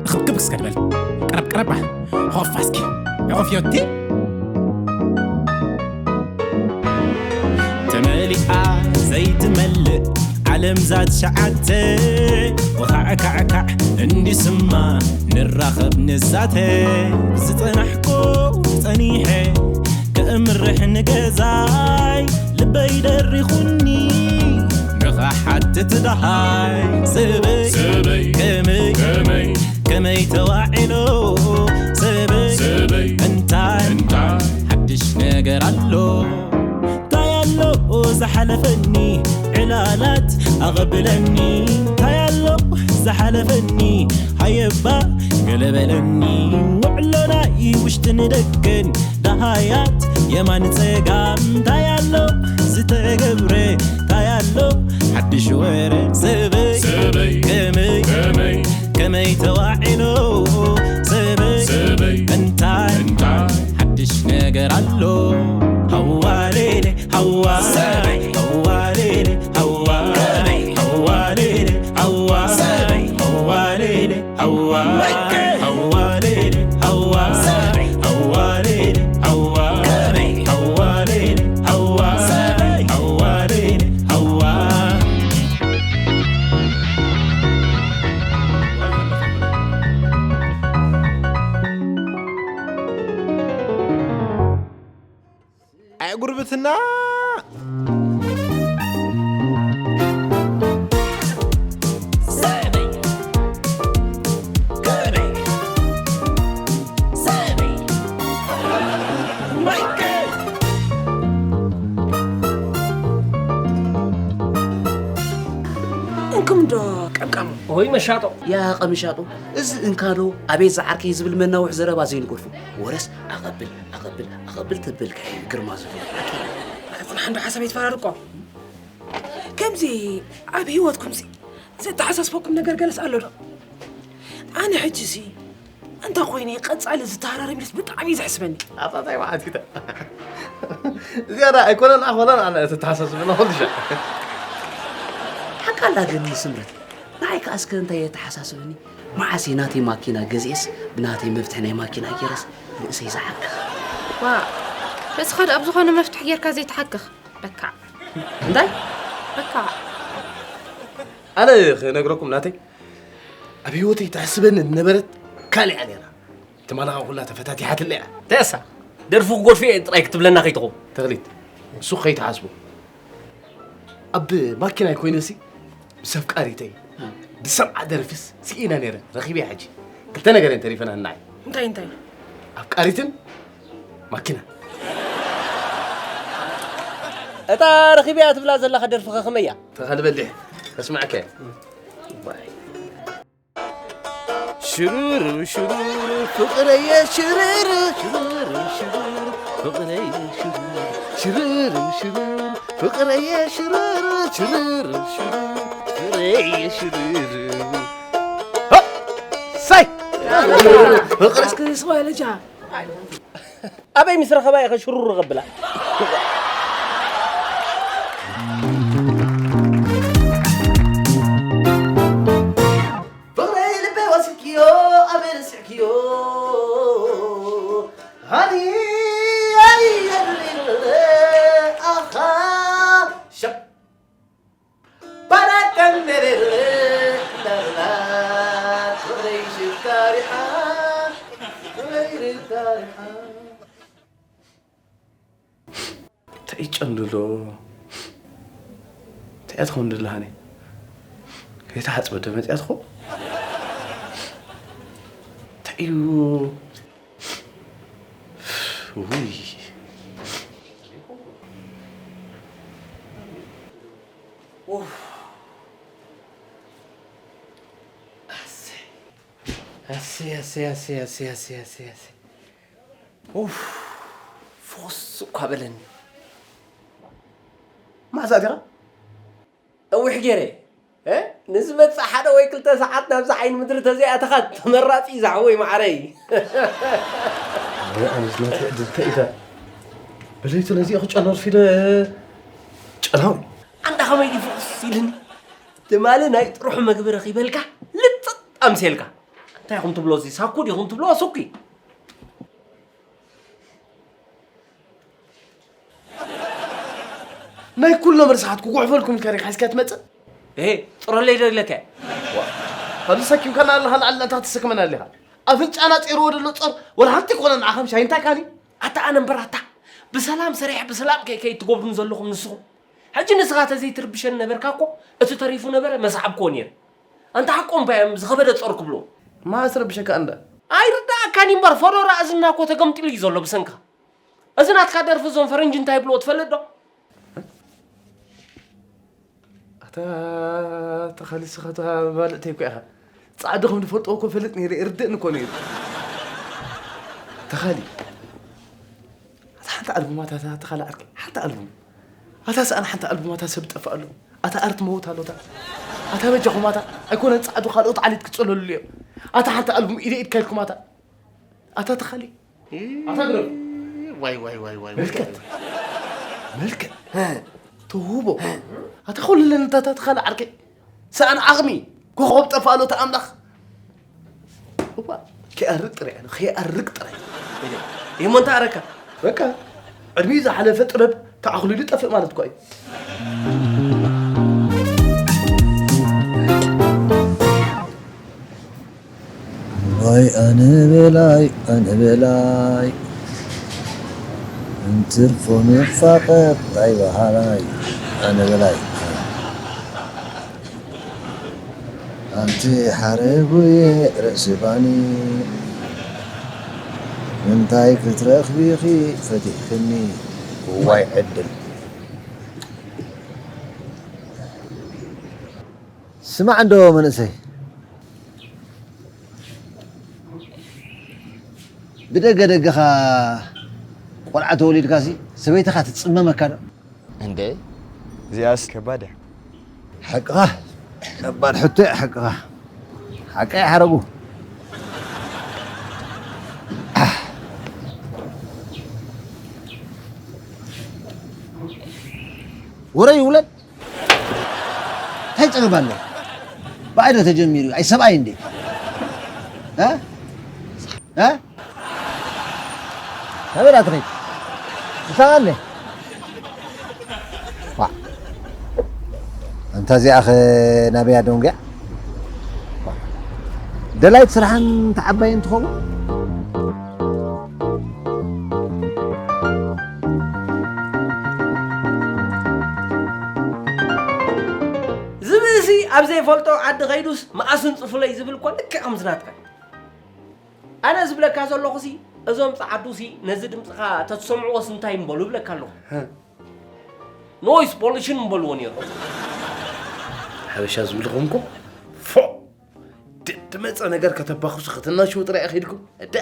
ክብክብ እስከ ንበል። ቀረብ ቀረባ። ሆፋ እስኪ። ሆፍዮቲ። ተመሊኣ ዘይትመልእ ዓለም ዛት ሸዓተ። ወኻዕካዕካዕ እንዲስማ ንራኸብ ንዛተ። ዝጸናሕኩ ጸኒሐ ከእምርሕ ንገዛይ ልበይ ደሪኹኒ ንኽሓትት ደሃይ። ሰበይ ሰበይ ከመይ ከመይ ከመይ ተዋዒሎ ሰበይ ሰበይ እንታይ እንታይ ሓድሽ ነገር ኣሎ? እንታይ ኣሎ ዝሓለፈኒ ዕላላት ኣቐብለኒ? እንታይ ኣሎ ዝሓለፈኒ ሃየባ ገለ በለኒ? ውዕሎና ውሽጥን ደገን ደሃያት የማን ጸጋም እንታይ ኣሎ ዝተገብረ እንታይ ኣሎ ሓድሽ ወረ ሰበይ ሰበይ ከመይ ከመይ ከመይ ተዋዒሎ ሰበይ ሰበይ እንታይ እንታይ ሓድሽ ነገር ኣሎ ሃዋሌሌ ሃዋ ሰበይ ሃዋሌሌ ሃዋ ከመይ ሃዋሌሌ ሃዋ ሰበይ ሃዋሌሌ ሃዋ ሃዋሌሌ ሃዋ ሃዋሌሌ ሃዋ ሃዋሌሌ ሃዋ ሃዋሌሌ ሃዋ ኣይ ጉርብትና። እንኩም ዶ ቀምቀሙ። ኦይ መሻጦ። ያ ቀምሻጦ፣ እዚ እንካዶ ኣቤት ዝዓርከይ ዝብል መናውሒ ዘረባ ዘይንገድፎ። ወረስ ኣቐብል ኣቐብል ኣቐብል ተበልካ እዩ ግርማ ዝብል። ኣነ ኩን ሓንዶ ሓሳብ ኣይትፈራርቆ። ከምዚ ኣብ ህይወትኩም ሲ ዘተሓሳስበኩም ነገር ገለስ ኣሎ ዶ? ኣነ ሕጂ ሲ እንተ ኮይነ ቀጻሊ ዝተሃራረብ ኢሉስ ብጣዕሚ እዩ ዘሕስበኒ። ኣታ እንታይ መዓት እዩ እዚኣ ዳ ኣይኮነን ኣኾነን ኣነ ተተሓሳስብና ኩሉ ሻዕ። ሓቃላ ግን ስምረት ንዓይ ከኣ እስከ እንታይ የተሓሳስበኒ? መዓስ እየ ናተይ ማኪና ገዚኤስ ብናተይ መፍትሒ ናይ ማኪና ገይረስ ንእሰይ ዝዓካ። ዋ እስኻ ዳኣ ብዝኾነ መፍትሒ ጌርካ ዘይትሓክኽ በካዕ እንታይ በካዕ ኣነ ክነግረኩም ናተይ ኣብ ህይወተይ ተሕስበኒ ዝነበረት ካልእ እያ ነይራ። ትማሊ ኸኣ ኩላ ተፈታቲሓትለይ እያ። እንታይ እሳ ደርፊ ክጎድፎ እየ ጥራይ ክትብለና ከይትኸውን። ተኽሊት እሱ ከይትሓስቦ ኣብ ማኪናይ ኮይነሲ ምስ ኣፍቃሪተይ ዝሰምዓ ደርፍስ ስኢነ ነይረ ረኺበያ ሕጂ ክልተ ነገር እየን ተሪፈና ንዓይ እንታይ እንታይ ኣፍቃሪትን ማኪና እታ ረኺበያ ትብላ ዘለኻ ደርፍኸ ከመይ እያ ተኻል በሊሕ ከስምዐካ እየ ሽሩሩ ሽሩሩ ፍቕረየ ሽሩሩ ሽሩሩ ሽሩሩ ፍቕረየ ሽሩሩ ሽሩሩ ሽሩሩ ፍቕረየ ሽሩሩ ሽሩሩ ሽሩሩ ፍቕረየ ሽሩሩ ሳይ ፍቕሪ እስኪ ስቕ በል እጃ ኣበይ ምስ ረኸባ ኢኸ ሽሩሩ ኸብላ ፍቕረይ ልበይ ወሲድክዮ ኣበይ ረሲዕክዮ ሃኒ ኣኻ ሸብ ባራቀን ደረረ ዳርዳር ፍቕረይ ሽካሪሓ ፍቕረይ ሽካሪሓ እንታይ እዩ ጨንድሎ እንታይ እያ ትኸውን ድላሃኒ ከይተሓፅበ ዶ መፅያ ትኸውን እንታይ እዩ ውይ ኣሰይ ኣሰይ ኣሰይ ኣሰይ ኣሰይ ኣሰይ ኣሰይ ኣሰይ ኡፍ ፍኹስ እኳ በለኒ። መዓዛ ዲኻ? ነዊሕ ገይረ። እ? ንዝመጽእ ሓደ ወይ ክልተ ሰዓት ናብዛ ዓይኒ ምድሪ ተዘይኣተኻ ተመራጺ እዩ ዝሓወይ ማዓረይ። ኣነስ ናተይ ዕድል እንታይ ኢዳ ብለይቲ ነዚኣ ክጨነር ፊደ ጨናዊ ኣንዳ ከመይ ድዩ ፍኹስ ኢልኒ ትማሊ ናይ ጥርሑ መግቢ ረኺበልካ ልጥጥ ኣምሴልካ። እንታይ ኢኹም ትብሎ? እዚ ሳኩ ዲኹም ትብሎ? ሱኪ። ናይ ኩሎም ርስሓት ክጉሕፈልኩም ኢልካ ዲኻ ሒዝካ ትመጽእ? ኤ፣ ጥረለይ ዶ ኢለካ? ዋ፣ ካብዚ ሰኪምካና ኣለኻ ንዓልና እንታይ ክትስክመና ኣለኻ? ኣፍንጫና ጺርዎ ዘሎ ጾር ወላ ሓንቲ ኮነ ንዓኸም ሻይ እንታይ ካኒ? ኣታ ኣነ እምበር ኣታ ብሰላም ሰሪሐ ብሰላም ከይ ከይ ትጎብኑ ዘለኹም ንስኹም። ሕጂ ንስኻ ተዘይትርብሸን ነበርካ እኮ እቲ ተሪፉ ነበረ መሰዓብክዎ ነይረ። ኣንታ ሓቆም ባዮም ዝኸበደ ጾር ክብሎ። ማስ ረብሸካ እንዳ። ኣይርዳእካን እምበር ፈሮራ እዝና እኮ ተገምጢሉ እዩ ዘሎ ብሰንካ። እዚ ናትካ ደርፊ እዞም ፈረንጂ እንታይ ይብልዎ ትፈልጥ ዶ? ኣታ ተኻሊ ስኻ እታ ማለተይ እኮ ኢኻ። ጻዕዲ ከም ዝፈልጥዎ እኮ ፈልጥ ነይረ፣ ይርድእኒ እኮ ነይሩ። ተኻሊ። ኣታ ሓንቲ ኣልቡም ኣታ፣ ኣታ ተኻሊ ዓርከይ፣ ሓንቲ ኣልቡም። ኣታ ሰኣን ሓንቲ ኣልቡም ኣታ ሰብ ጠፋኣሉ። ኣታ ኣርት መውት ኣሎታ። ኣታ በጃኹም ኣታ፣ ኣይኮነን ጻዕዱ ካልኦት ዓሌት ክጸለሉ እዮም። ኣታ ሓንቲ ኣልቡም ኢደ ኢድካ ኢልኩም ኣታ። ኣታ ተኻሊ። ኣታ ግረም። ዋይ፣ ዋይ፣ ዋይ፣ ዋይ፣ ዋይ። መልከት። መልከት። ተውህቦ። ኣታ ኩሉ ለንታታት ካልእ ዓርከይ። ሰኣን ዓቕሚ። ኮኾብ ጠፋ ኣሎ፣ እታ ኣምላኽ። እዋ፣ ከይኣርግ ጥራይ ኣሎ፣ ከይኣርግ ጥራይ። ኢለ። እሞ እንታይ ኣረካ? በቃ፣ ዕድሚኡ ዝሓለፈ ጥበብ ተኣኽሊሉ ጠፍእ ማለት እኮ እዩ። ዋይ ኣነ በላይ ኣነ በላይ እንትርፎ ንፋቐር ታይ በሃላይ ኣነ በላይ ኣንቲ ሓረጉየ ርእሲ ባኒ እንታይ ክትረኽቢኺ ፈቲሕክኒ እዋይ ዕድል ስማዕ እንዶ መንእሰይ ብደገ ደገኻ ቆልዓ ተወሊድካሲ ሰበይትኻ ትጽመመካ ዶ? እንዴ እዚኣስ ከባድ እያ። ሓቅኻ ከባድ ሕቶ እያ ሓቅኻ ሓቀይ ሓረጉ ወረ ይውለድ እንታይ ጸገም ኣሎ? ብኣይ ዶ ተጀሚሩ? ኣይ ሰብኣይ እንዴ? እ? እ? ናበይ ትኸይድ? ምሳኻኒ? ዋ። ኣንታ እዚኣኸ ናበያ ደንጉያ? ደላይት ስራሕን ተዓባይ እንትኸውን ዝብእሲ ኣብ ዘይፈልጦ ዓዲ ኸይዱስ መኣስ እንጽፉለይ ዝብል እኮ ልክዕ ከምዚ ናትካ እዩ። ኣነ ዝብለካ ዘለኹሲ እዞም ጸዓዱሲ ነዚ ድምፅኻ ተትሰምዕዎስ እንታይ እምበሉ እብለካ ኣለኹ። ኖይስ ፖሉሽን እምበልዎ ነይሩ። ሓበሻ ዝብልኹም እኮ ፎእ ድመፀ ነገር ከተባኽሱ ከተናሽው ጥራይ ኣኺድኩም እደ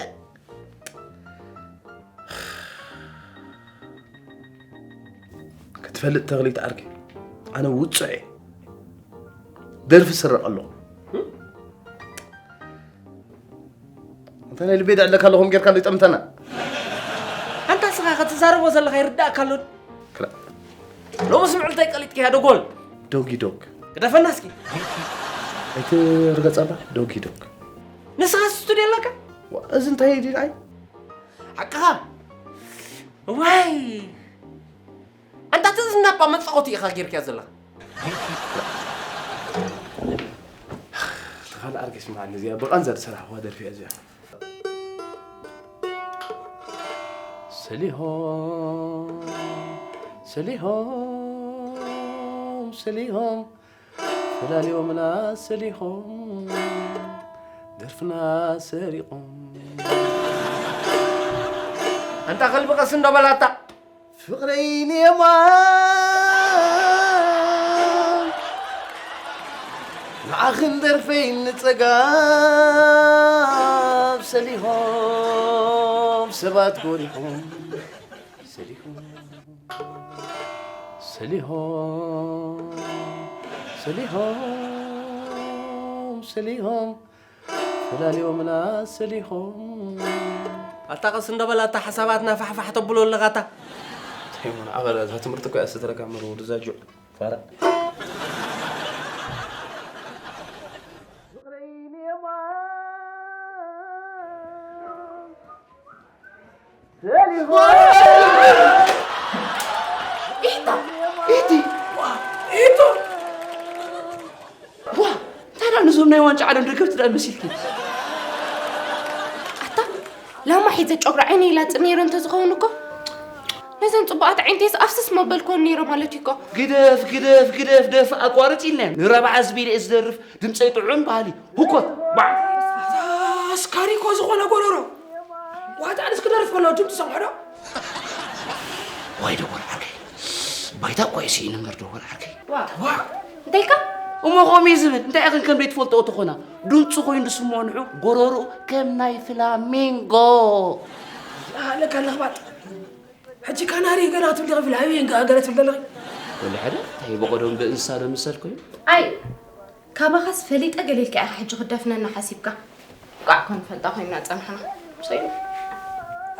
ክትፈልጥ ተኽሊት ዓርከይ ኣነ ውፁዕ እየ ደርፊ ስረቕ ኣለኹ እንታይ ናይ ልቤ ኣለካ ኣለኹም ጌርካ ዘይጠምተና ኣንታ ስኻ ክትዛረቦ ዘለኻ ይርዳእካ ኣሎ ሎምስ ምዕልታይ ቀሊጥኪያ ደጎል ዶጊ ዶግ ግደፈና እስኪ ኣይትርገፀላ ዶጊ ዶግ ንስኻ ስቱድዮ ኣለካ እዚ እንታይ ድዩ ንዓይ ሓቅኻ ዋይ ኣንታ ትዝናባ መጻወቲ ኢኻ ጌርክያ ዘለኻ ተኻል ኣርጌ ስምዓኒ እዚኣ ብቐንዛ ዝሰራሕዋ ደርፊ እያ እዚኣ ሰሊሆም ሰሊሆም ሰሊሆም ፈላልዮምና ሰሊኾም ደርፍና ሰሪቖም ኣንታ ከልቢ ቀስ እንዶ በላታ ፍቕረይ ንየማን ንዓኽን ደርፈይ ንጸጋም ሰሊኾም ሰባት ጎሪሖም ሰሊኾም ሰሊሆም ሰሊሆም ሰሊሆም ፈላልዮምና ሰሊሆም ኣታ ቀስ እንደበል ኣታ ሓሳባትና ፋሕፋሕ ተብሎ ኣለኻ ኣታ ይሙን ኣበለ እዛ ትምህርቲ እኮ እያ ስተረካ መርወዱ እዛ ጁዕ ፋራ ኢታ! ኢቲ! ኢታ! ዋ! እንታይ ደኣ ነዞም ናይ ዋንጫ ዓለም ደገፍቲ ደኣ መሲልኪ? ኣታ ላማ ሒዘ ጨጉሪ ዓይነይ ይላጽ ነይረ እንተዝኸውን እኮ፣ ነዘን ጽቡቓት ኣዒንተይስ ኣፍስስ መበልክወን ነይረ ማለት እዩ እኮ። ግደፍ፣ ግደፍ፣ ግደፍ፣ ደፍ ኣቋርጽ ኢልናዮ። ንረብዓ ህዝቢ ኢለ እየ ዝደርፍ፣ ድምጸይ ጥዑም ባህሊ። ሁኮት፣ ባዕ። ኣስካሪ እኮ ዝኾነ ጎረሮ። ዋጣ ኣነስ ክደርፍ ከሎ ድምፂ ሰምዖ ዶ? ዋይ ደጎል ዓርከይ። ባይታ እኮ እዩ ስኢኑ እምበር ደጎል ዓርከይ። ዋ። ዋ። እንታይ ኢልካ? እሞ ከምኡ እዩ ዝብል። እንታይ ኢኽን ከም ዘይትፈልጥኦ ተኾና? ድምፁ ኮይኑ ዝስምዖ ንዑ፣ ጎረርኡ ከም ናይ ፍላሚንጎ። ኣለካ ለኽባጥ። ሕጂ ካናሪ ገለ ክትብል ዲኺ፣ ፍላሚንጎ ገለ ትብል ዘለኺ? ወላ ሓደ፣ እንታይ ብቐደም ብእንስሳ ዶ ምሰል ኮይኑ? ኣይ፣ ካባኻስ ፈሊጠ ገለ ኢልካ ኢኻ ሕጂ ክደፍነና ሓሲብካ? ቋዕ ኮን ፈልጣ ኮይና ጸንሓና። ሰይ።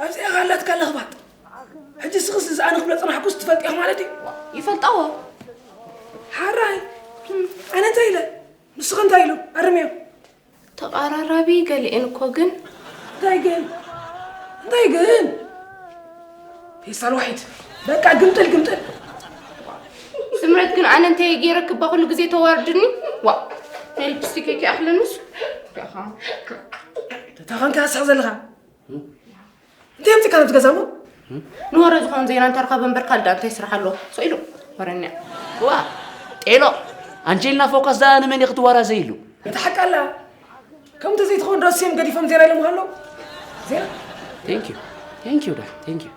ኣብዚኣ ካላትካ ለኽባጥ። ሕጂ ስኽስ እዛ ኣነ ክብሎ ጸናሕኩስ ትፈልጥዮ ማለት እዩ። ይፈልጣዎ። ሓራይ። ኣነ እንታይ ኢለ? ንስኺ እንታይ ኢሉ? ኣርምዮ። ተቐራራቢ ገሊኤን እኮ ግን። እንታይ ግን? እንታይ ግን? ፌስታል ዋሒድ። በቃ ግምጥል ግምጥል። ስምረት ግን ኣነ እንታይ ገይረ ክባ ኩሉ ግዜ ተዋርድኒ? ዋ። ናይ ሊፕስቲክ ይኣኽለንስ? ተታኸንካ ስቕ ዘለኻ። እንታይ ኣምጺእካ ናብቲ ገዛ እሞ? ንወረ ዝኾን ዜና እንተረኸበ እምበር ካልእ ደኣ እንታይ ስራሕ ኣለዎ? ስቕ ኢሉ ወረኛ። ዋ፣ ጤሎ፣ ኣንጀሊና ፎካስ ደኣ ንመን እዩ ክትዋራዘይሉ? እቲ ሓቂ ኣላ። ከምኡ እንተዘይትኸውን ዶ እሴም ገዲፎም ዜና ኢሎምኻ ኣለዉ? ዜና? Thank you. Thank you፣ ዳ። Thank you።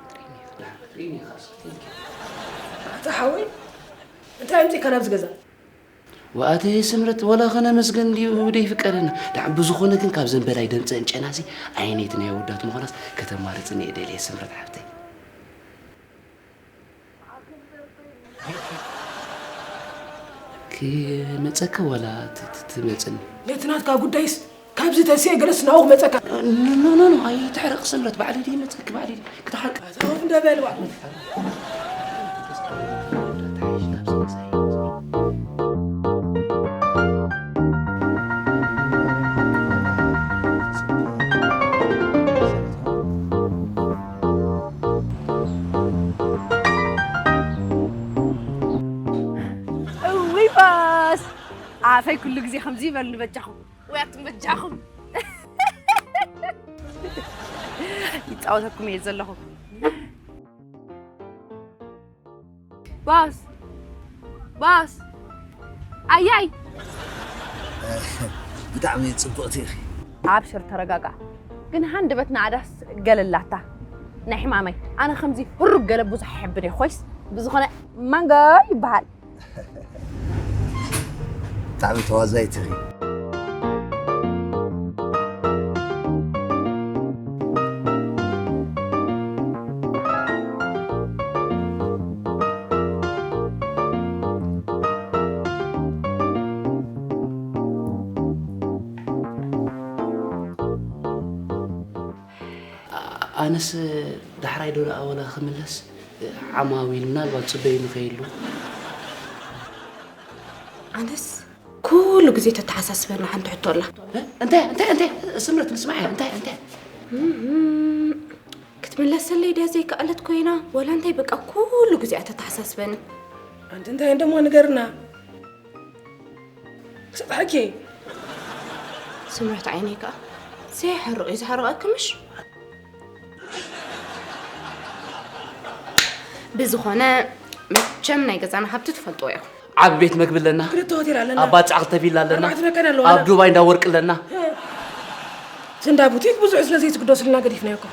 ኣታ ሓወይ፣ እንታይ ኣምጺእካ ናብዚ ገዛ? ወኣተ ስምረት፣ ወላ ኸነመስገን ድዩ ደይፍቀደና? ደሓን ብዝኾነ ግን ካብዘን በላይ ደምፀን ጨናሲ ኣይነይቲ ናይ ኣወዳት ምዃናስ ከተማርፅኒ እየ ደልየ ስምረት ሓፍተይ። ክመፀኪ ዋላ ት-፣ ት-፣ ትመፅኒ? ነቲ ናትካ ጉዳይስ ካብዚ ተስየ ገለስ ናብኡ ክመፀካ። ኖ፣ ኖ፣ ኖ፣ ኣይትሕረቕ ስምረት፣ ባዕለይ ድየ መፀኪ፣ ባዕለይ ድየ ክትሓርቂ። ኣታ ኮፍ እንዳ በል እባ። እውይ ባስ! ኣፈይ ኩሉ ግዜ ከምዚ ይበልኒ በጃኹም። ወይ ኣቱም በጃኹም። ይጻወተኩም እየ ዘለኹ። ባስ! ባስ! ኣያይ! ብጣዕሚ ጽብቕቲ ኢኺ። ኣብሽር ተረጋጋዕ። ግን ሃንደበት ንኣዳስ ገለላታ። ናይ ሕማመይ። ኣነ ከምዚ ህሩግ ገለ ብዙሕ ኣይሕብን እየ። ኮይስ ብዝኾነ ማንጎ ይበሃል። ብጣዕሚ ተዋዛይቲ ኢኺ። ኣነስ ዳሕራይ ዶ ደኣ ወላ ክምለስ ዓማዊል ምናልባት ጽበዩ ንኸይሉ። ኣነስ ኩሉ ግዜ ተተሓሳስበና ሓንቲ ሕቶ ኣላ። እ? እንታይ፣ እንታይ፣ እንታይ? ስምረት ንስማዕ እያ። እንታይ፣ እንታይ? እም፣ ክትምለሰለይ ድያ ዘይከኣለት ኮይና? ወላ እንታይ በቃ ኩሉ ግዜ እያ ተተሓሳስበኒ። ኣንቲ እንታይ እንደሞ ንገርና። ክሰጥሐኪ። ስምረት ዓይነይ ከኣ ዘይሓርቕ እዩ ዝሓርቐኪ ምሽ? ብዝኾነ መቸም ናይ ገዛና ሃብቲ ትፈልጥዎ ኢኹም። ዓቢ ቤት መግቢ ኣለና። ክልተ ሆቴል ኣለና። ኣብ ባጽዕ ክልተ ቪላ ኣለና። ኣርባዕተ መካይን ኣለዋና። ኣብ ዱባይ እንዳ ወርቂ ኣለና። እቲ እንዳ ቡቲክ ብዙሕ ስለ ዘይትግደሱልና ገዲፍናዮ እኮ።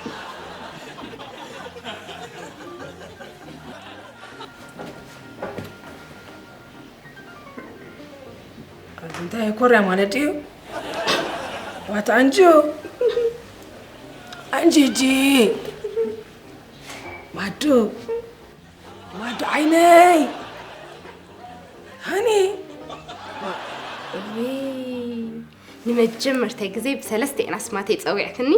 እንታይ ኮርያ ማለት ድዩ? ዋት ኣንጁ? ኣንጂጂ! ማዱ! ማዱ ዓይነይ! ሃኒ! እውይ፣ ንመጀመርታይ ግዜ ብሰለስተ ኢና ስማተይ ጸዊዕክኒ።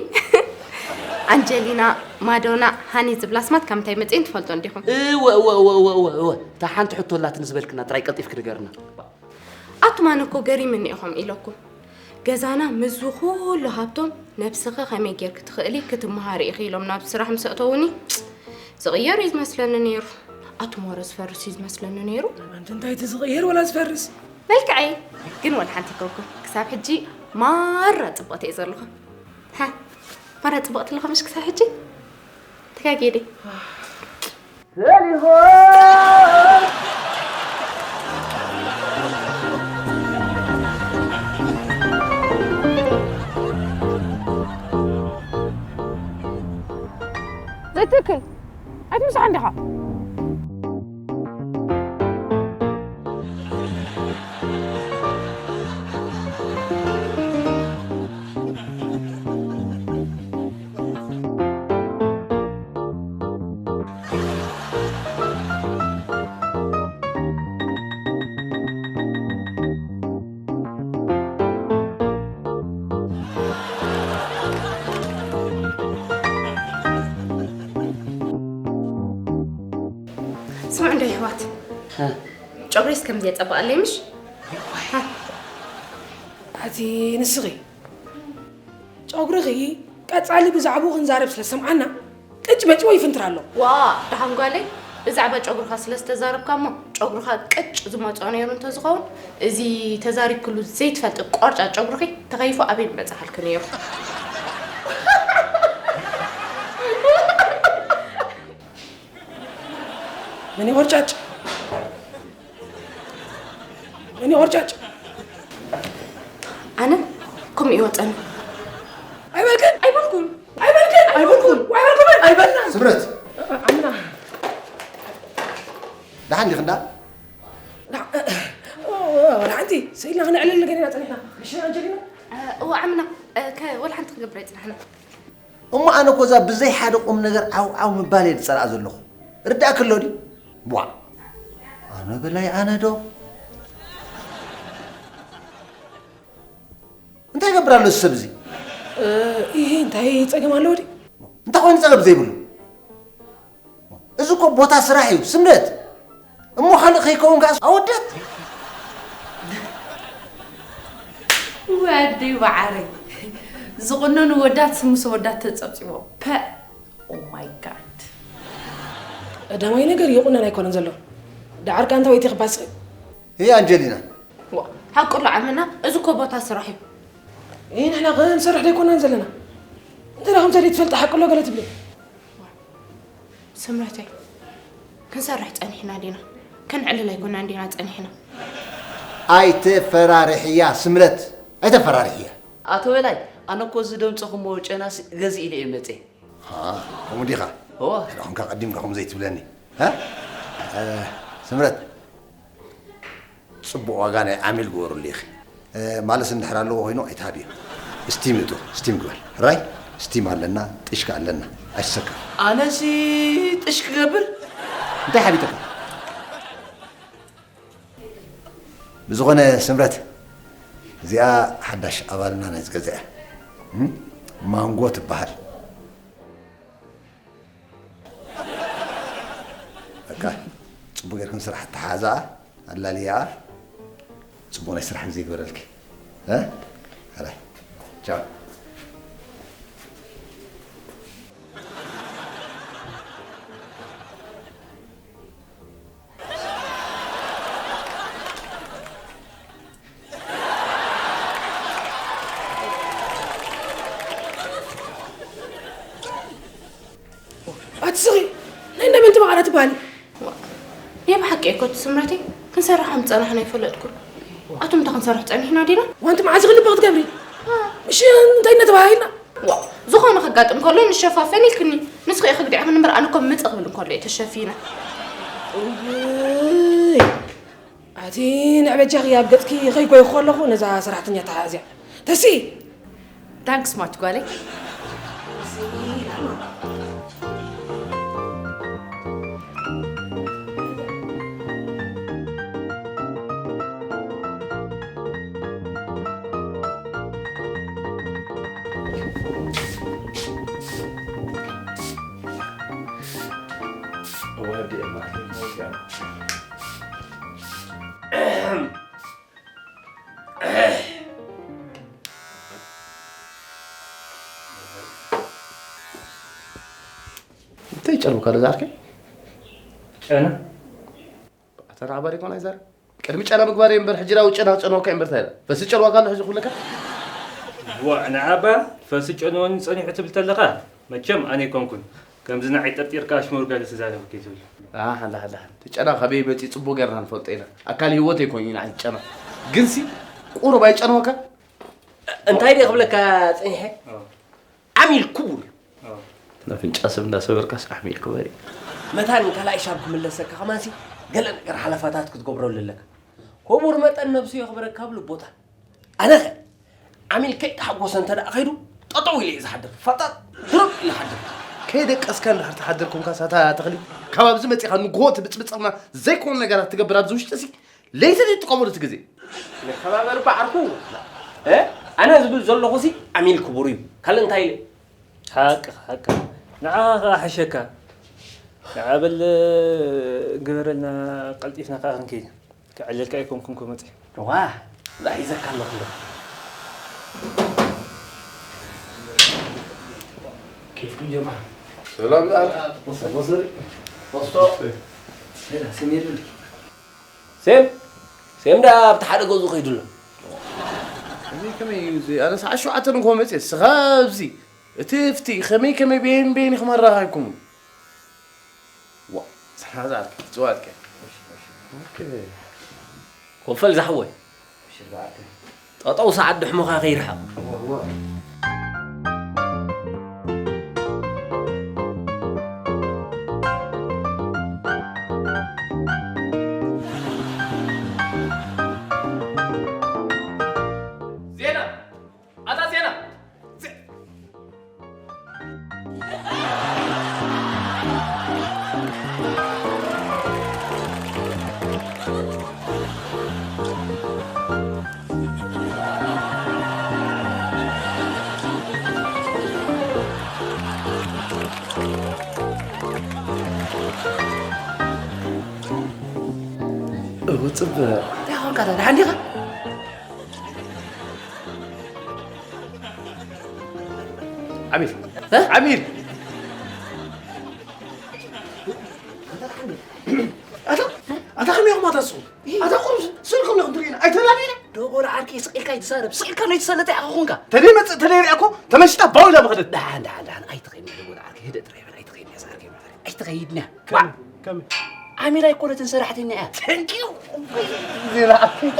ኣንጀሊና፣ ማዶና፣ ሃኒ ዝብላ ስማት ካብ ምንታይ መጺኤን ትፈልጦ እንዲኹም? እወ፣ እወ፣ እወ፣ እወ፣ እወ፣ እወ። እታ ሓንቲ ሕቶ ኣላትኒ ዝበልክና ጥራይ ቀልጢፍኪ ንገርና። ኣቱም ኣነ እኮ ገሪምኒ ኢኹም ኢለኩም። ገዛና ምስዚ ኩሉ ሃብቶም ነብስኺ ከመይ ጌርኪ ትኽእሊ ክትመሃሪ ኢኺ ኢሎም ናብ ስራሕ ምስ ኣእተዉኒ ዝቕየር እዩ ዝመስለኒ ነይሩ። ኣቱም ወረ ዝፈርስ እዩ ዝመስለኒ ነይሩ። ኣንቲ እንታይ እቲ ዝቕየር ወላ ዝፈርስ? መልክዐይ ግን ወላ ሓንቲ ኣይኮንኩን። ክሳብ ሕጂ ማራ ጽብቕቲ እየ ዘለኹ። ሃ፣ ማራ ጽብቕቲ ኣለኹ ምሽ ክሳብ ሕጂ? ተጋግየ ድየ? ሰሊሆም ዘይትክል ኣይትምስሓ እንዲኻ። ስምዑ እንዶ የሕዋት፣ ጨጉሪስ ከምዚ የጸብቐለይ ምሽ? ኣቲ ንስኺ ጨጉርኺ ቀጻሊ ብዛዕባኡ ክንዛረብ ስለ ዝሰምዓና ቅጭ መጭ ወይ ይፍንትር ኣሎ። ዋ፣ ደሓን ጓለይ፣ ብዛዕባ ጨጉርኻ ስለ ዝተዛረብካ እሞ፣ ጨጉርኻ ቅጭ ዝመጾ ነይሩ እንተዝኸውን፣ እዚ ተዛሪብክሉ ዘይትፈልጢ ቆርጫጭ ጨጉርኺ ተኸይፉ ኣበይ ምበጻሓልኪ ነይሩ? መን እዩ ቆርጫጭ? መን እዩ ቆርጫጭ? ኣነ ከምኡ ይወጸኒ። ኣይበልክን? ኣይበልኩን። ኣይበልክን? ኣይበልኩን። ኣይበልኩን። ኣይበልናን። ስምረት። ኣምና። ደሓን ዲኺ እንዳ? ዳ-፣ ኦ፣ ኦ፣ ወላ ሓንቲ፣ ስኢልና ክነዕልል ገዲና ጸኒሕና። እሺ፣ ኣንጀሊና? እ፣ እወ፣ ዓምና፣ እ፣ ከ-፣ ወላ ሓንቲ ክገብር ኣይጽናሕና። እሞ ኣነ እኮ እዛ ብዘይ ሓደ ቁም ነገር ዓው ዓው ምባል እየ ዝጸልኣ ዘለኹ። ርዳእኪ ኣሎ ድዩ? ቧዕ። ኣነ በላይ ኣነ ዶ? እንታይ ይገብር ኣሎ እዚ ሰብ እዚ? እ፣ ይሄ እንታይ ጸገም ኣለዎ ድዩ? እንታይ ኮይኑ ጸገም ዘይብሉ? እዚ እኮ ቦታ ስራሕ እዩ፣ ስምረት። እሞ ካልእ ከይከውን ከኣ ኣወዳት። ወዲ ባዓረይ። ዝቑነኑ ወዳት ምስ ወዳት ተጸብጺቦም። ፐ። Oh my God። ቀዳማይ ነገር ይቑነን ኣይኮነን ዘሎ። ደዓርካ እንታይ ወይቲ ክባስኺ? እይ ኣንጀሊና። ዋ፣ ሓቁ ኣሎ ዓመና፣ እዚ እኮ ቦታ ስራሕ እዩ። እይ ንሕና ክንሰርሕ ዶ ኣይኮናን ዘለና? እንተ ደኣ ከምታ ዘይትፈልጥ ሓቁ ኣሎ ገለ ትብሊ። ስምረተይ፣ ክንሰርሕ ጸኒሕና ዲና? ከነዕልል ኣይኮናን ዲና ጸኒሕና? ኣይተፈራርሕያ ስምረት፣ ኣይተፈራርሕያ። ኣቶ በላይ፣ ኣነ እኮ እዚ ደምጸኹሞ ጨናሲ ገዚእ ኢለ እየ መጽየ። ሃ፣ ከምኡ ዲኻ? እወ። ሕራኹምካ ቀዲምካ ከምኡ ዘይትብለኒ። ሃ? እ፣ ስምረት፣ ጽቡቕ ዋጋ ናይ ዓሚል ግበሩሉ ኢኺ። እ፣ ማለስ እንድሕር ኣለዎ ኮይኑ ኣይትሃብዮ። ስቲም እቶ፣ ስቲም ግበር። ራይ፣ ስቲም ኣለና፣ ጥሽካ ኣለና። ኣይሰካ። ኣነሲ ጥሽ ክገብር? እንታይ ሓቢጠካ? ብዝኾነ ስምረት፣ እዚኣ ሓዳሽ ኣባልና ናይ ዝገዝአ፣ እም? ማንጎ ትበሃል። በቃ፣ ጽቡቕ ጌርክን ስራሕ ተሓዛኣ፣ ኣላልያኣ፣ ጽቡቕ ናይ ስራሕ ግዜ ይግበረልኪ። እ? ኣላይ። ቻው። ኣቲ ስኺ ናይ እንዳ መን ትበቓላ ትበሃሊ? ዋ፣ ናይ ብሓቂ እኮ እቲ ስምረተይ ክንሰርሕ ከም ዝጸናሕና ኣይፈለጥኩን። ኣቱም እንታይ ክንሰርሕ ጸኒሕና ዲና? ዋንቲ መዓዝ ክልቢ ክትገብሪ? ዋ። እሺ፣ እንታይ እናተባሃሂልና? ዋ፣ ዝኾነ ከጋጥም ከሎ ንሸፋፈን ኢልክኒ። ንስኺ ኢኺ ክድዕኽኒ እምበር ኣነ እኮ ምጽእ ክብል እንከሎ እየ ተሸፊነ። እውይ። ኣቲ ንዕ በጃኺ ኣብ ገጽኪ ከይጎይኹ ከለኹ ነዛ ሰራሕተኛ ተሓእዝያ። ተሲ! ታንክስ ማች ጓለይ። ጨንዋካ ዶ ዝዓርከይ? ጨና? ኣታ ንዓባ ደይኮን ኣይዛረብ። ቅድሚ ጨና ምግባር እየ እምበር፣ ሕጂ ዳው ጨና ጨንዋካ እየ እምበር፣ እንታይ ኢላ? ፈሲ ጨንዋካ ኣሎ ሕጂ ኩለካ? ዋእ፣ ንዓባ ፈሲ ጨንወኒ ጸኒሑ ትብል ተለኻ፣ መቸም ኣነ ኣይኮንኩን። ከምዚ ንዓይ ጠርጢርካ ኣሽሙር ገለ ትዛረብ ከይትብል። ኣሕ፣ ኣላ፣ ኣላ። እቲ ጨና ካበይ መጺኡ ጽቡቕ ጌርና ንፈልጦ ኢና። ኣካል ህይወተይ ኮይኑ ኢና ሕጂ ጨና። ግንሲ፣ ቁሩብ ኣይጨንወካ? እንታይ ድየ ክብለካ ጸኒሐ? ኣዎ። ዓሚል ክቡር እዩ። ኣዎ። ኣፍንጫ ሰብ እንዳሰበርካስ ዓሚል ክበር እዩ። መታን ካልኣይ ሻብ ክምለሰካ ከማንሲ ገለ ነገር ሓለፋታት ክትገብረሉ ኣለካ። ክቡር መጠን ነብሱ የኽብረካ ብልቦታ። ኣነኸ ዓሚል ከይተሓጎሰ እንተ ደኣ ከይዱ ጠጠው ኢለ እየ ዝሓድር። ፈጣጥ ድርብ ኢለ ሓድር። ከይደቀስካ እንድሕር ትሓድር ኮንካ ሳታ ተኽሊ፣ ካብ ኣብዚ መጺኻ ንግሆ ትብጽብጸልና ዘይኮኑ ነገራት ትገብር ኣብዚ ውሽጢ ሲ ለይቲ ዘይትጥቀመሉ እቲ ግዜ። ንከባበር እባ ዓርኩ። እ? ኣነ ዝብል ዘለኹ ሲ ዓሚል ክቡር እዩ። ካልእ እንታይ ኢለ? ሓቅኻ፣ ሓቅኻ። ንዓኻ ኸኣ ሓሸካ። ንዓ በል ግበረልና፣ ቀልጢፍና ከኣ ክንከይድ። ክዕልልካ ኣይኮንኩን እኮ መጺአ። ዋ፣ እዛ ሒዘካ ኣለኹ እንዶ። ኬፍኩም ጀማዓ። ሰላም ዝኣል። ወሰ-፣ ወሰ-፣ ወስቶ። ሄዳ፣ ስም የለን። ሴም፣ ሴም ዳ ኣብቲ ሓደ ገዝኡ ከይዱ ኣሎ። እዚ ከመይ እዩ እዚ? ኣነ ሰዓት ሸውዓተ ንግሆ መጽየ፣ ስኻ ኣብዚ። እቲ ፍቲ ከመይ ከመይ በየን በየን ኢኹም ኣረኻኺብኩም? ዋ፣ ሰሓዛ ኣልካ፣ ጽዋ ኣልካ። ኦኬ። ኮፈል ዝሓወይ። ጠጠው ሰዓት ድሕሙኻ ከይርሓቕ። ዜና! ኣታ ዜና! ዜ-፣ እው፣ ጽብቕ። እንታይ ኾንካ? ደሓን ዲኻ? ዓሚል። እ? ዓሚል። ኣታ፣ ኣታ ከመይ ኢኹም ኣታ ንስኹም? ኣታ ቁሩብ ስእልኩም ኢኹም ትርእዩና። ኣይተላልዩና። ደጎል ዓርከይ ስቕ ኢልካ ኣይትዛረብ። ስቕ ኢልካ ናይ ትሰለጠ ኢኻ ኾንካ። ተደይ መጽእ፣ ተደይ ሪኣኮ፣ ተመሽጣ ባውላ መኸደት። ደሓን፣ ደሓን፣ ደሓን። ኣይትኸይድና ደጎል ዓርከይ። ህደእ ጥራይ በል። ኣይትኸይድና ዛርገ መኸደት። ኣይትኸይድና። ከመይ? ከመይ? ዓሚል ኣይኮነትን ሰራሕተኛ እያ። Thank you። ዜና ዓርከይ።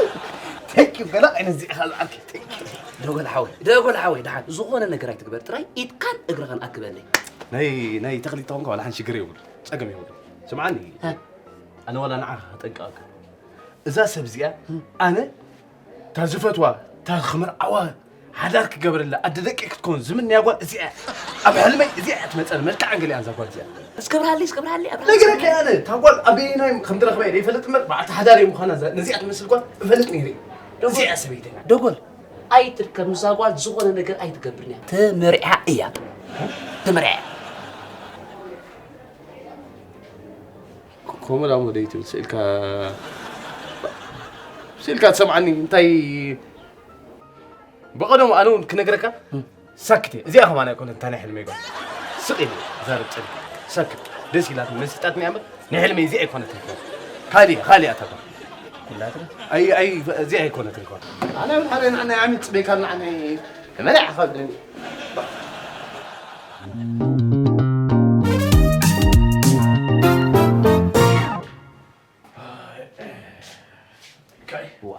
Thank you። ገለ ዓይነት ዜና ዓርከይ። Thank you። ደጎል ሓወይ፣ ደጎል ሓወይ፣ ደሓን ዝኾነ ነገር ኣይትግበር፣ ጥራይ ኢድካን እግርኻን ኣክበለይ። ናይ፣ ናይ ተኽሊት ተኾንካ ዋላ ሓንቲ ሽግር የብሉ፣ ጸገም የብሉ። ስምዓኒ፣ እ። ኣነ ዋላ ንዓኻ ከጠንቅቐካ። እዛ ሰብ እዚኣ፣ እ። ኣነ፣ እታ ዝፈትዋ፣ እታ ክምርዓዋ፣ ሓዳር ክገብረላ ኣደ ደቂ ክትከውን ዝምንያ ጓል እዚኣ እያ። ኣብ ሕልመይ እዚኣ እያ ትመጸኒ፣ መልክዓን ገሊኣን እዛ ጓል እዚኣ። እስከብርሃለይ፣ እስከብርሃለይ፣ ኣብርሃም። ነገረካ እየ ኣነ፣ እታ ጓል ኣበየናይ ከም ትረኽባ እየ ዘይፈልጥ እምበር፣ በዓልቲ ሓዳር እየ ምዃና እዛ፣ ነዚኣ ትመስል ጓል እፈልጥ ነይረ እየ። ደጎል። እዚኣ እያ ሰበይተይ። ደጎል፣ ኣይትርከብ፣ ምስዛ ጓል ዝኾነ ነገር ኣይትገብርን እያ። ተመርዕያ እያ። ተመርዕያ እያ። ክ-፣ ከምኡ ዳሞ ደይትብል፣ ስኢልካ፣ ስኢልካ ትሰምዓኒ፣ እንታይ ብቐደሙ ኣነ እውን ክነግረካ፣ እም። ሳክት እየ። እዚኣ ከማን ኣይኮነት እታ ናይ ሕልመይ ጓል። ስቕ ኢለ እዛረብ ጸኒሐ። ሳክት። ደስ ኢላትኒ፣ መሲጣትኒ እያ እምበር፣ ናይ ሕልመይ እዚኣ ኣይኮነትን እኮ። ካልእ እያ፣ ካልእ እያ እታ ጓል። ኩላትና? ኣይ፣ ኣይ፣ እዚኣ ኣይኮነትን እኮ። ኣነ እውን ሓደ ንዓናይ ዓሚል ጽበይ ካብ ንዓናይ ተመሪዓ ካብ ደኒ። ዋ።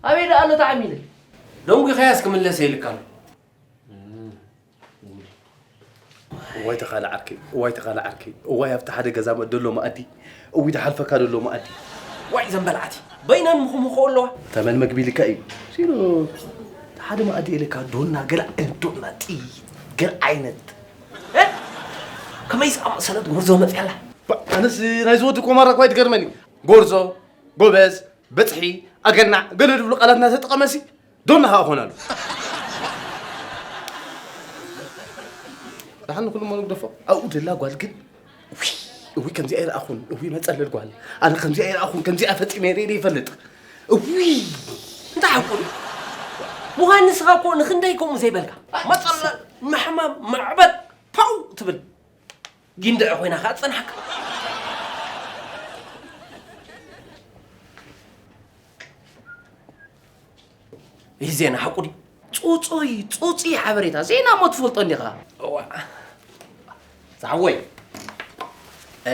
ኣበይ ደኣ ኣሎ ተዓሚለ? ደንጒኻያስ ክምለስ ኢልካ ኣሎ። እዋይ ተኻለ ዓርከይ፣ እዋይ ተኻለ ዓርከይ፣ እዋይ ኣብቲ ሓደ ገዛ መ-፣ ደሎ መኣዲ፣ እውይ ዝሓልፈካ ደሎ መኣዲ። ዋይ ዘንበልዓቲ፣ በይነን ምኹምኹ ኣለዋ። ተመን መግቢ ኢልካ እዩ። ሲሉ ሓደ መኣዲ ኢልካ ዶና ገለ ዓይነት ዶና ጥይ ገለ ዓይነት። እ? ከመይ ዝኣመሰለት ጎርዞ መፅያ ኣላ? ባ-፣ ኣነስ ናይዚ ወዲ ቆማራ እኳ ኣይትገርመኒ። ጎርዞ፣ ጎበዝ፣ በፅሒ፣ ኣገናዕ፣ ገለ ዝብሉ ቃላት እናተጠቐመሲ ዶና ኸዓ ኾናሉ። ደሓን ንኩሉ እሞ ንግደፎ። ኣብኡ ደላ ጓል ግን፣ ውይ፣ እውይ፣ ከምዚኣ ኣይረኣኹን፣ እውይ፣ መጸለል ጓል። ኣነ ከምዚኣ ኣይረኣኹን፣ ከምዚኣ ፈጺመ ርእየ ዘይፈልጥ። እውይ! እንታይ ሓቁ እዩ? ምዃን ንስኻ እኮ ንኽንደይ ከምኡ ዘይበልካ። መጸለል፣ ምሕማም፣ ማዕበጥ፣ ፓው ትብል። ጊንድዕ ኮይና ከኣ ትጸንሓካ። ይህ ዜና ሓቁ ድዩ? ጹጹይ፣ ጹጹይ ሓበሬታ። ዜና እሞ ትፈልጦ እንዲኻ። እዋ። ዝሓወይ፣ እ፣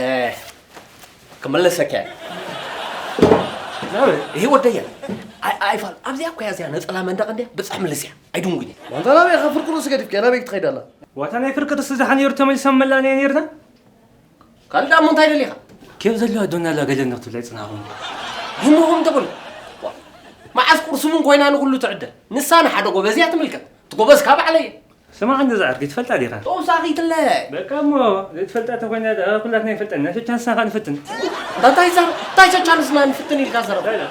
ክመለሰካ እየ። ናበይ? ይሄ ወደየ። ኣይ፣ ኣይፋል። ኣብዚኣ እኮ እያ እዚኣ ነጸላ መንደቕ እንድያ። ብጻሕ ምልስ እያ። ኣይድንጉን እያ። ዋንታ ናበይ ኢኻ ፍርቂ ርእሲ ገዲፍካ? ናበይ ክትኸይድ ኣላ? ዋታ ናይ ፍርቂ ርእሲ ዝሓ ነይሩ ተመሊሶም መላ ነይርና? ካልእ ደኣ እሞ እንታይ ደሊኻ? ኬፍ ዘለዋ ዶና ኣላ ገለ እንዶ ክትብላ ይጽናኹም። ይህሞኹም ተብሉ። ዋ፣ መዓስ ቁርሲ እውን ኮይና ንኹሉ ትዕደ። ንሳ ንሓደ ጎበዝ እያ ትምልከት። እቲ ጎበዝ ካብ ባዕለይ እየ። ስማዕ እንዶ ዝዓርኪ ትፈልጣ ዲኻ? ተውሳኺትለ። በቃ እሞ ዘይትፈልጣ ተኾይና ደኣ ኩላትና ይፈልጠና። ሸቻንስና ከኣ ንፍትን። እንታይ ዘር-፣ እንታይ ሸቻንስና ንፍትን ኢልካ ዘረባ? እንታይ ኢላ?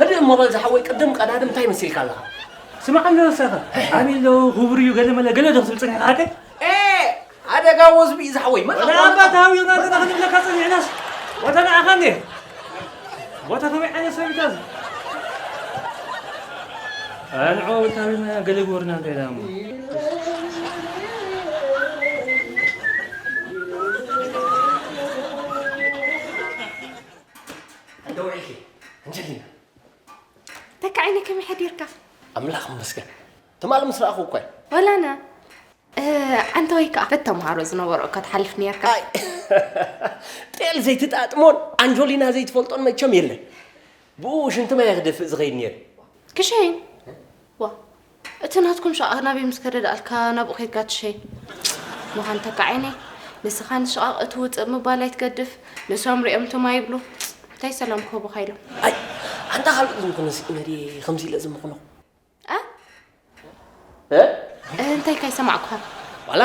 ህድእ እሞ በል ዝሓወይ ቅድም ቀዳድም እንታይ መሲልካ ኣለኻ? ስማዕ እንዶ ንስኻ። ኣበይ ኣለዉ? ክቡር እዩ ገለ መለ ገለ ዶ ክትብል ጸኒሕካ ሓቀይ? ኤ! ኣደጋ ወዝቢ እዩ ዝሓወይ። መን ወላ ኣባ ታዊ ዮናታን ክንብለካ ጸኒሕናስ። ቦታ ንዓኻ እንዴ? ቦታ ከመይ ዓይነት ሰብ እዩ እዚ? ኣንዖ ታዊ ገለ ግበሩና እንታይ ደኣ እሞ። እንደ ውዒልኪ፣ ኣንጀሊና። ተካዒነ ከመይ ሓዲርካ? ኣምላኽ ይመስገን። ትማሊ ምስ ረኣኹ እኮ እየ። ወላና፣ እ፣ ዓንተወይ ከኣ በተምሃሮ ዝነበሮ እኮ ትሓልፍ ነርካ። ኣይ፣ ጤል ዘይትጣጥሞን ኣንጆሊና ዘይትፈልጦን መቸም የለን። ብኡ ሽንቲ ማይ ክደፍእ ዝኸይድ ነይሩ። ክሸይን? ዋ፣ እቲ ናትኩም ሸቓቕ ናበይ ምስ ከደ ደኣልካ ናብኡ ከይድካ ትሸይን። ምዃን ተካዒነ፣ ንስኻ ንሸቓቕ እቲ ውፅእ ምባል ኣይትገድፍ፣ ንሶም ሪኦም ትም ኣይብሉ። እንታይ ሰላም ክህቡኻ ኢሎም? ኣይ፣ ኣንታ ካልእ ዝምኽኖ ስኢነ ድየ ከምዚ ኢለ ዝምኽኖ? ኣ? እ? እንታይ ካይሰማዕኩኻ? ዋላ፣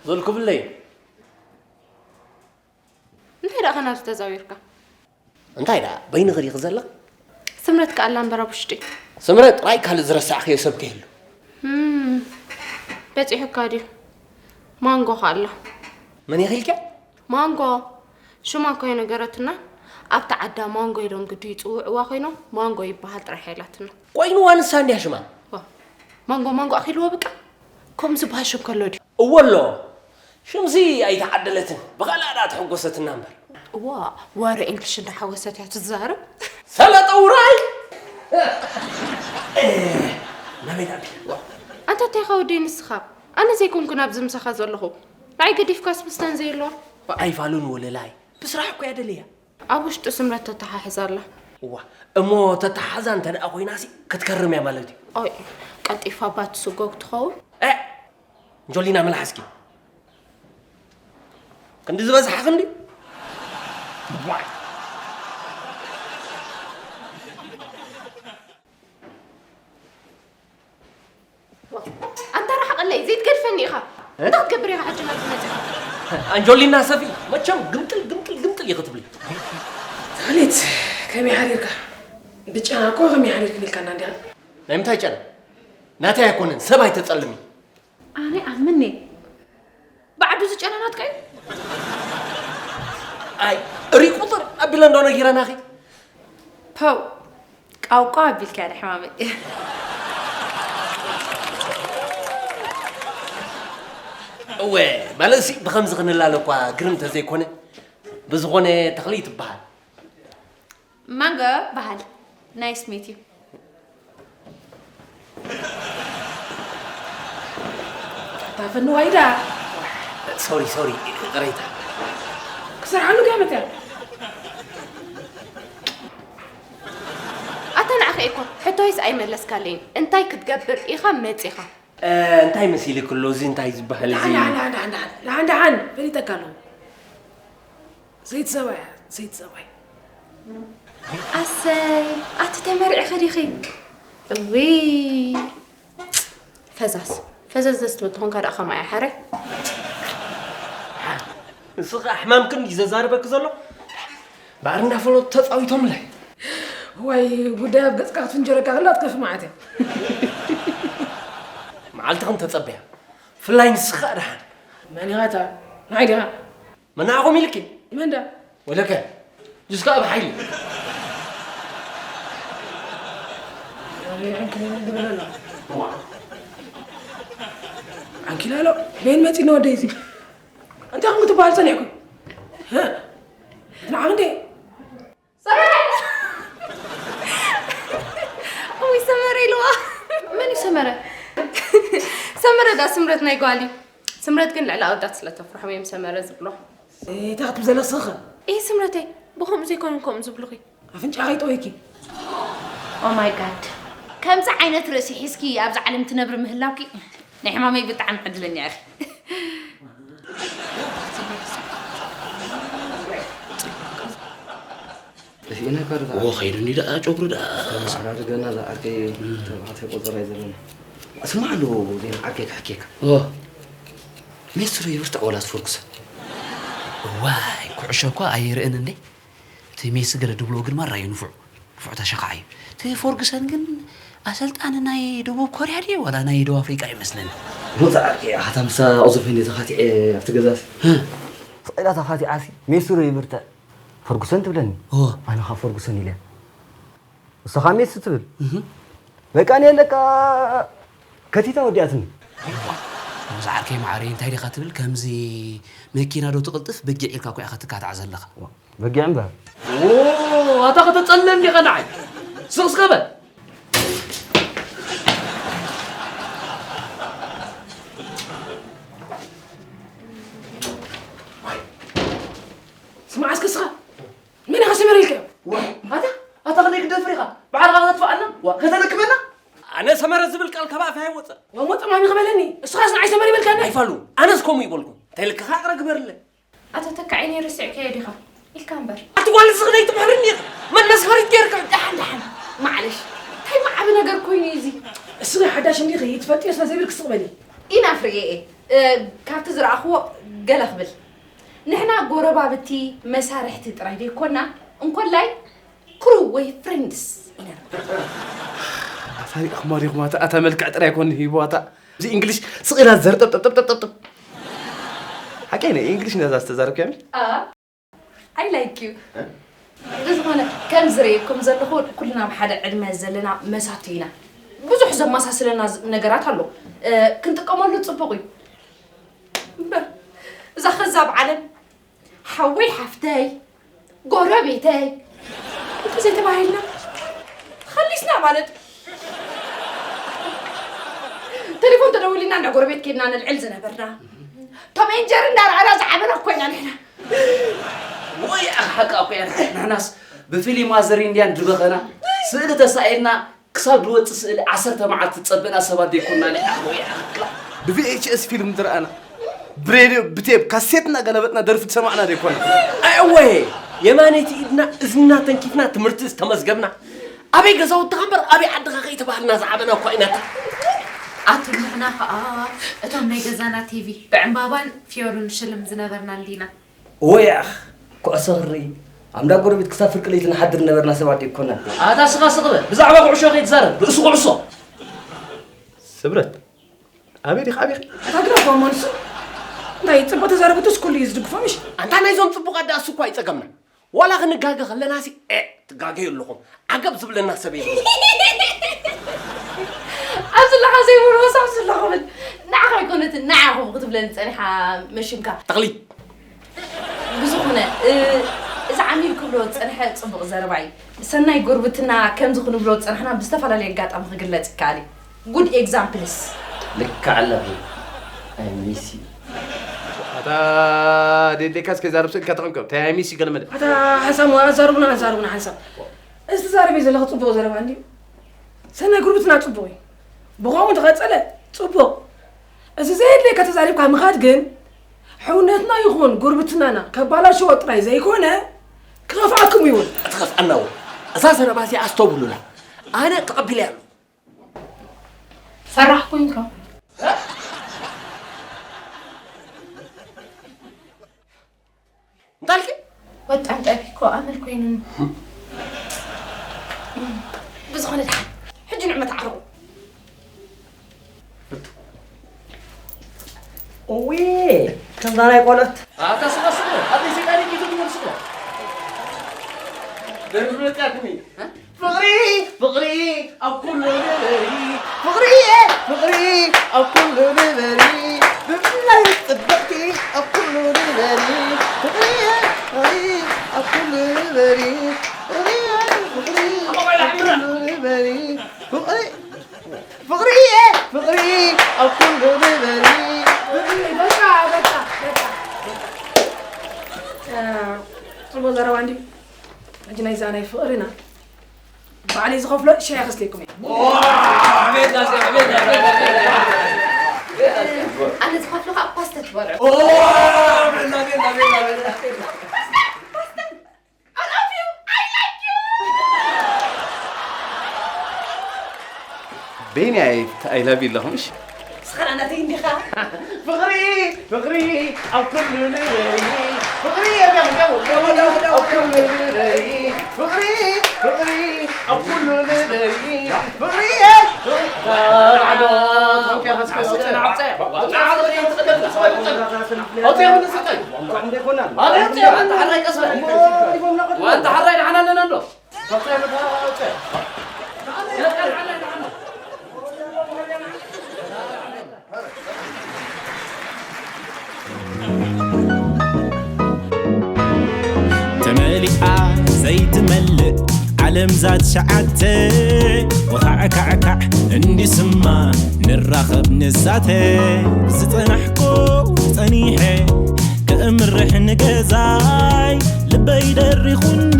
ዞል ክብለይ። እንታይ ደኣ ናብዚ ተዛዊርካ? እንታይ ደኣ፣ በይንኺ ዲኺ ዘለኺ? ስምረት ከኣ ኣላ እምበር ኣብ ውሽጢ። ስምረት ጥራይ ካልእ ዝረሳዕክዮ ሰብ ከይህሉ። እም፣ በጺሑካ ድዩ? ማንጎ ከኣ ኣሎ። መን ኢኺ ኢልኪያ? ማንጎ። ሽማ እኮ ኣይነገረትና። ኣብታ ዓዳ ማንጎ ኢሎም ግዲ ይጽውዕዋ ኮይኖም፣ ማንጎ ይበሃል ጥራሕ ኢላትና። ኮይኑዋ ንሳ እንድያ ሽማ። ዋ፣ ማንጎ ማንጎ ኣኺልዎ በቃ። ከምኡ ዝበሃል ሽም ከሎ ድዩ? እወ ኣሎ። ሽምሲ ኣይተዓደለትን። ብኻልኣ ደኣ ተሐጎሰትና እምበር። እዋ፣ ወረ እንግሊሽ እንዳሓወሰት እያ ትዛረብ። ሰለጠ ውራይ! ናበይ ደኣ ኣቢላ? ኣንታ እንታይ ኢኻ ወደይ ንስኻ? ኣነ ዘይኮንኩን ኣብዚ ምሳኻ ዘለኹ። ንዓይ ገዲፍካስ ምስታን ዘየለዋ? ኣይፋሉን ወለላይ። ብስራሕ እኮ እያ ደልያ። ኣብ ውሽጢ ስምረት ተተሓሕዝ ኣላ። እዋ፣ እሞ ተተሓዛ እንተ ደኣ ኮይናሲ ክትከርም እያ ማለት እዩ። ኦይ፣ ቀልጢፋ ባትስጎግ ትኸውን? እ፣ ጆሊና መልሓስኪ። ክንዲ ዝበዝሓ ክንዲ። ዋይ። ኣንታ ርሓቐለይ፣ ዘይትገድፈኒ ኢኻ። እ? እንታይ ክትገብር ኢኻ ሕጂ ናብዚ መጺኻ? ኣንጆሊና ሰፊ፣ መቸም ግምጥል፣ ግምጥል፣ ግምጥል ኢኺ ትብሊ። ተኽሊት፣ ከመይ ሓዲርካ? ብጨና እኮ ከመይ ሓዲርክን ኢልካና እንዲኻ። ናይ ምንታይ ጨና? ናተይ ኣይኮነን፣ ሰብ ኣይተጸልሚ። ኣነ ኣምኔ። ብዓዱ ዝጨና ናትካ እዩ? ኣይ፣ ሪ ቁጥር ኣቢለ እንዶ ነጊረናኺ። ፐው፣ ቃውቃው ኣቢልካ ኢኻ ሕማመይ። እወ፣ ማለትሲ ብኸምዚ ክንላለ እኳ ግርም ተዘይኮነ፣ ብዝኾነ ተኽሊ ትበሃል። ማንጎ በሃል። ናይስ ሚት ዩ። ታፈኒ ዋይዳ። ሶሪ፣ ሶሪ፣ ይቕሬታ። ክሰርሓሉ ገመት እያ። ኣታ ንዓኺ እኮ ሕቶይስ ኣይመለስካለይን። እንታይ ክትገብር ኢኻ መጺኻ? እ፣ እንታይ መሲልክ ኣሎ? እዚ እንታይ ዝበሃል እዚ? ደሓን፣ ደሓን፣ ደሓን፣ ደሓን፣ ደሓን፣ ደሓን፣ ፈሊጠካ ኣለኹ። ዘይቲ ሰብኣይ እያ፣ ዘይቲ ሰብኣይ። ኣሰይ፣ ኣቲ ተመርዒኺ ዲኺ? እውይ፣ ፈዛዝ፣ ፈዘዝ ትብል ተኾንካ ደኣ ከማይ እያ፣ ሓራይ። ንስኺ ኣሕማምክን እዩ ዘዛርበኪ ዘሎ? ባዕሪ እንዳፈለጡ ተጻዊቶምለይ። ዋይ፣ ጉዳይ ኣብ ገጽካ ክትፍንጀረካ ከላ ትከፊ መዓት እያ። መዓልትኽን ተጸበያ። ፍላይ ንስኻ ደሓን። መን ኢኻ እታ? ንዓይ ዲኻ? መን ንዓኹም ኢልኪ? መን ዳ? ወለከ። ጅስካ ኣብ ሓይሊ። ዓንኪላሎ። በይን መጺ ንወደይ እዚ። እንታይ ከም ክትበሃል ጸኒሕኩም? ንዓም እንዴ? ሰመረ! እውይ ሰመረ ኢልዋ። መን እዩ ሰመረ? ሰመረ ዳ ስምረት ናይ ጓል እዩ። ስምረት ግን ልዕሊ ኣወዳት ስለ ተፍርሖም እዮም ሰመረ ዝብሎ። እንታይ ክትብ ዘለኽስኸ? እይ ስምረተይ፣ ብኸምኡ ዘይኮኑን ከምኡ ዝብሉኺ። ኣፍንጫ ከይጠወይኪ። Oh my God። ከምዚ ዓይነት ርእሲ ሒዝኪ ኣብዚ ዓለም ትነብሪ ምህላውኪ ናይ ሕማመይ ብጣዕሚ ዕድለኛ ኢኺ። ጠፊእና እኳ ደኣ። ዎ፣ ኸይዱኒ ደኣ ጨጉሪ ደኣ። ኣራርገና እዛ ዓርከይ ተባዕታይ ቆጸራ እዩ ዘለና። ስማዕ ኣሎ ዜና ዓርከይ ክሕኬካ። ዎ። ሜስሮ ይብርትዕ ወላስ ፈርጉሰን? እዋይ፣ ኩዕሾ እኳ ኣይርእን እንዴ። እቲ ሜሲ ገለ ድብሎ ግን ማራ እዩ ንፉዕ። ንፉዕ ተሸኻዒ እዩ። እቲ ፈርጉሰን ግን ኣሰልጣኒ ናይ ደቡብ ኮርያ ድዩ ዋላ ናይ ደቡብ ኣፍሪቃ ይመስለኒ። ሞት ዓርከይ፣ ኣታ ምሳ ኦዞፈኒ ተኻቲዐ ኣብቲ ገዛስ። ህ። ስቕ ኢላ ተኻቲዓሲ፣ ሜስሮ ይብርትዕ። ፈርጉሰን ትብለኒ? እወ። ኣነ ኸኣ ፈርጉሰን ኢለ። ንስኻ ሜሲ ትብል? እህ። በቃ እኔ ለካ ከቲታ ወዲኣትኒ። ከምዚ ዓርከይ ማዕረይ እንታይ ዲኻ ትብል? ከምዚ መኪና ዶ ትቕልጥፍ በጊዕ ኢልካ እኮ ኢኻ ትካታዕ ዘለኻ። ዋ፣ በጊዕ እምበር። ኦ፣ ኣታ ከተጸልም ዲኻ ንዓይ? ስቕ ስቕ በል። ስማዕ እስከ ስኻ። መን ኢኻ ሰመረ ኢልካዮ? ዋ፣ ኣታ፣ ኣታ ክንደይ ክትደፍር ኢኻ? ባዕልኻ ከተጥፍኣና? ዋ፣ ከተደክመና? ኣነ ሰመረ ዝብል ቃል ካብ ኣፈይ ኣይወፅእ። ዋ፣ ሞጠማሚ ክበለኒ። እስኻስ ንዓይ ሰመረ ይበልካኒ? ኣይፋሉ፣ ኣነስ ከምኡ ይበልኩም። እንታይ ልክኻ ይቕረ ግበርለ። ኣቶ ተካዒ ነይ ርስዕካዮ ዲኻ? ኢልካ እምበር። ኣቲ ጓል እዚ ክንደይ ትምሕርኒ ኢኻ? መን መስፈሪት ገይርካ? ደሓን፣ ደሓን። ማዕለሽ። እንታይ መዓቢ ነገር ኮይኑ እዩ እዚ? እስኺ ሓዳሽ እንዲኺ፣ ትፈልጥዮ ስለ ዘይብልኪ ስቕ በሊ። ኢና ፍርኤ፣ እ፣ ካብቲ ዝረኣኽዎ ገለ ክብል። ንሕና ጎረባብቲ መሳርሕቲ ጥራይ ዘይኮና፣ እንኮላይ ክሩ ወይ ፍሬንድስ ኢና። ኣታ ሪኢኹማ ዲኹም ኣታ፣ ኣታ መልክዕ ጥራይ ኮን ሂቡ ኣታ። እዚ እንግሊሽ ስቕ ኢላ ዘርጠብጠብጠብጠብጠብ። ሓቀይ ናይ እንግሊሽ ነዛ ዝተዛረብክያ ሚሽ? ኣ፣ I like you። እ? ብዝኾነ፣ ከም ዝርእየኩም ዘለኹ፣ ኩልና ኣብ ሓደ ዕድመ ዘለና መሳቱ ኢና። ብዙሕ ዘመሳስለና ዝ-፣ ነገራት ኣሎ። እ፣ ክንጥቀመሉ ጽቡቕ እዩ። እምበር፣ እዛ ከዛብ ዓለም፣ ሓወይ ሓፍተይ፣ ጎረቤተይ፣ እንተዘይተባሂልና፣ ኸሊስና ማለት እዩ። ቴሌፎን ተደዊልና እንዳ ጎረቤት ኬድና ነልዕል ዝነበርና። ቶም ኤንጀር እንዳረኣና ዝዓበና እኮ ኢና ንሕና። ወይ ኣኻ ሓቃ እኮ እያ። ንሕናስ ብፊልም ማዘር ኢንድያን ድበኸና፣ ስእሊ ተሳኢልና፣ ክሳብ ዝወጽእ ስእሊ ዓሰርተ መዓልቲ ዝጸበና ሰባት ዘይኮንና ንሕና። ወይ ኣኻ። ብቪኤችኤስ ፊልም ዝረኣና፣ ብሬድዮ፣ ብቴፕ፣ ካሴት እናገለበጥና ደርፊ ዝሰማዕና ዘይኮንና። ኣይ እወ፣ የማነይቲ ኢድና እዝንና ተንኪፍና ትምህርቲ ዝተመዝገብና። ኣበይ ገዛውትኻ እምበር ኣበይ ዓድኻ ከይተባህልና ዝዓበና እኳ ኢና። ኣቱም ንሕና ኸኣ እቶም ናይ ገዛና ቲቪ ብዕምባባን ፍዮርን ሽልም ዝነበርና እንዲና። እወ ያኽ፣ ኩዕሶ ክርኢ፣ ኣብ እንዳ ጎረቤት ክሳብ ፍርቂ ለይቲ ንሓድር ነበርና ሰባት ኣይኮናን። ኣታ ስኻ ስቕ በል፣ ብዛዕባ ኩዕሾ ከይትዛረብ፣ ርእሲ ኩዕሶ። ስብረት፣ ኣበይ ዲኻ ኣቢኺ? ኣታ ግራ እኳ እሞ ንሱ። እንታይ ጽቡቕ ተዛረበትስ ኩሉ እዩ ዝድግፎ ምሽ? ኣንታ ናይዞም ጽቡቓት ደኣ እሱ እኳ ኣይጸገምና። ዋላ ክንጋገ ከለናሲ፣ ኤ፣ ትጋገዩ ኣለኹም። ዓገብ ዝብለና ሰብ የለን። ኣብዚ ኣለኻ ዘይብልዎ ሰብ ኣብዚ ኣለኹ ብል። ንዓኻ ኣይኮነትን፣ ንዓኹም ክትብለኒ ጸኒሓ መሽንካ። ተኽሊ። ብዝኾነ፣ እ፣ እዚ ዓሚል ክብሎ ዝጸንሐ ጽቡቕ ዘረባ እዩ። ሰናይ ጉርብትና ከምዚ ክንብሎ ዝጸናሕና ብዝተፈላለየ ኣጋጣሚ ክግለጽ ይከኣል እዩ። ጉድ ኤግዛምፕልስ። ልክዕ ኣለኺ። ኣይ ሚስ ዩ። ኣታ ዴዴካ እስከ ዛረብ ስእልካ ተቐምቀም። እንታይ ኣይ ሚስ ዩ ገለ መለ። ኣታ ሓንሳብ ሞ ኣዛርቡና፣ ኣዛርቡና ሓንሳብ። እዚ ትዛረበ ዘለኺ ጽቡቕ ዘረባ እንድዩ። ሰናይ ጉርብትና ጽቡቕ እዩ። ብኸምኡ ተቐጸለ ጽቡቕ። እዚ ዘየድልየካ ተዛሪብካ ምኻድ ግን ሕውነትና ይኹን ጉርብትናና ከባላሽዎ ጥራይ ዘይኮነ ክኸፍኣኩም ይውን። ትኸፍኣና እውን። እዛ ዘረባ እዚኣ ኣስተውዕሉላ። ኣነ ተቐቢለያ ኣለኹ። ፈራሕ ኮንካ። እንታይ ኢልኪ? ወጣን ጠፊ እኮ ኣመል ኮይኑኒ። ብዝኾነ ደሓን። ሕጂ ንዕመት ዓርቑ። እዊ፣ ከምዛ ናይ ቆልዑት። ኣታ ስኻ ስቕ በል። ኣበይ ሰይጣን እዩ ጌቱ ትመልስ እኮ። ደርብለትካ ክኒ። እ? ፍቕሪ፣ ፍቕሪ፣ ኣብ ኩሉ ንበሪ። ፍቕሪ፣ ፍቕሪ፣ ኣብ ኩሉ ንበሪ። ብፍላይ ጽብቕቲ፣ ኣብ ኩሉ ንበሪ። ፍቕሪ፣ በሊ ፍቕሪ ፍቕሪ ፍቕሪ ኣብ ኩሉ ንበሪ። በቃ በቃ በቃ ጽቡቅ ዘረባ እንዲ ሕጂ ናይዛ ናይ ፍቕሪና ባዕለይ ዝኸፍሎ ሻይ ክስለኩም እየ። ኣነ ዝኸፍሎ ከዓ ፓስተ ትበልዑ። ቤንያይ ኣይላቪ ኣለኹ ምሽ ስኻ ናተይ እንዲኻ። ፍቕሪ ፍቕሪ ኣብ ኩሉ ንበሪ ፍቕሪ የብያም ገቡ ገቡ ኣብ ኩሉ ንበሪ ፍቕሪ ፍቕሪ ኣብ ኩሉ ንበሪ ፍቕሪ ዋንታ ሓራይ ቀስ በል። ዋንታ ሓራይ ንሓና ኣለና እንዶ። ተመሊኣ ዘይትመልእ ዓለም ዛት ሸዓተ ወኻዕካዕካዕ እንዲስማ ንራኸብ ንዛተ ዝጸናሕኮ ጸኒሐ ከእምርሕ ንገዛይ ልበይ ደሪኹኒ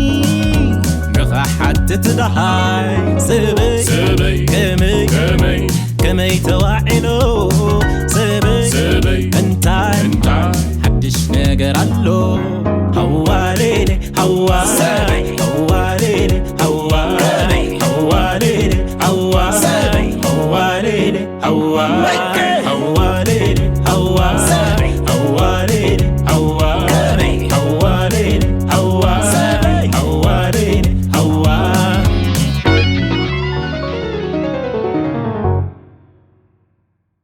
ንኻሓትት ደሃይ ሰበይ ሰበይ ከመይ ከመይ ከመይ ተዋዒሎ ሰበይ ሰበይ እንታይ እንታይ ሓድሽ ነገር ኣሎ ሃዋሌሌ ሃዋ ሰበይ ሃዋሌሌ ሃዋ ሰበይ ሃዋሌሌ ሃዋ ሰበይ ሃዋሌሌ ሃዋ